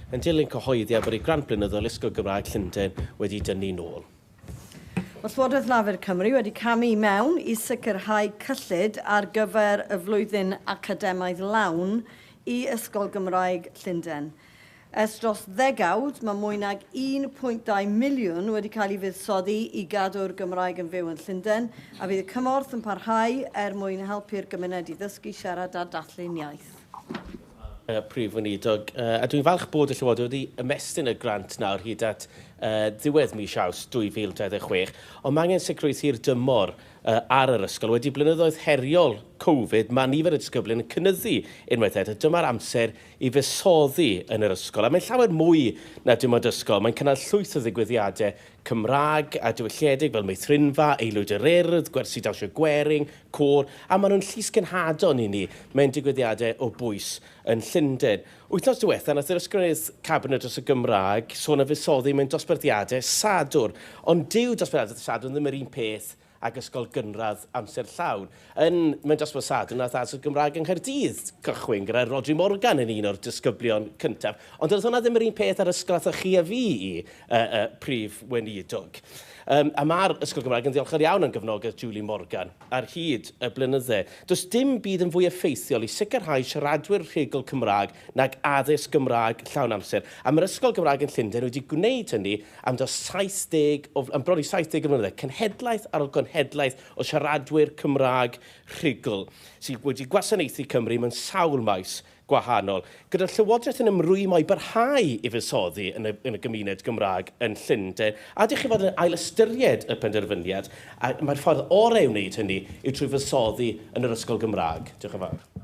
yn dilyn cyhoeddiad bod ei grant blynyddol Ysgol Gymraeg Llundain wedi dynnu nôl. Mae Llywodraeth Lafur Cymru wedi camu i mewn i sicrhau cyllid ar gyfer y flwyddyn academaidd lawn i Ysgol Gymraeg Llundain. Ers dros ddegawd, mae mwy nag 1.2 miliwn wedi cael ei fuddsoddi i gadw'r Gymraeg yn fyw yn Llundain, a fydd y cymorth yn parhau er mwyn helpu'r gymuned i ddysgu, siarad a dathlu'n iaith. Prif Weinidog, a dwi'n falch bod y Llywodraeth wedi ymestyn y grant nawr hyd at ddiwedd mis Awst 2026, ond mae angen sicrwydd hir dymor ar yr ysgol. Wedi blynyddoedd heriol Covid, mae nifer y disgyblion yn cynyddu unwaith eto. Dyma'r amser i fuddsoddi yn yr ysgol. A mae'n llawer mwy na dim ond ysgol. Mae'n cynnal llwyth o ddigwyddiadau Cymraeg a diwylliedig fel meithrinfa, Aelwyd yr Urdd, gwersi dawnsio gwerin, côr, a maen nhw'n llysgenhadon i ni mewn digwyddiadau o bwys yn Llundain. Wythnos diwetha, nath yr Ysgrifennydd Cabinet dros y Gymraeg sôn am fuddsoddi mewn dosbarthiadau Sadwrn. Ond dyw dosbarthiadau Sadwrn ddim yr un peth ag ysgol gynradd amser llawn. Yn mewn dosbarth Sadwrn nath addysg Gymraeg yng Nghaerdydd cychwyn gyda Rhodri Morgan yn un o'r disgyblion cyntaf. Ond doedd hwnna ddim yr un peth â'r ysgol athoch chi a fi i, Prif Weinidog. A mae'r Ysgol Gymraeg yn ddiolchgar iawn am gefnogaeth Julie Morgan ar hyd y blynydde. Does dim byd yn fwy effeithiol i sicrhau siaradwyr rhugl Cymraeg nag addysg Gymraeg llawn amser. A mae'r Ysgol Gymraeg yn Llundain wedi gwneud hynny am dros 70 o, am bron i 70 o flynydde, cenhedlaeth ar ôl cenhedlaeth o siaradwyr Cymraeg rhugl sydd wedi gwasanaethu Cymru mewn sawl maes gwahanol. Gyda'r Llywodraeth yn ymrwymo i barhau i fuddsoddi yn y, yn y gymuned Gymraeg yn Llundain, a ydych chi fod yn ailystyried y penderfyniad, a mae'r ffordd orau i wneud hynny yw trwy fuddsoddi yn yr ysgol Gymraeg. Diolch yn fawr.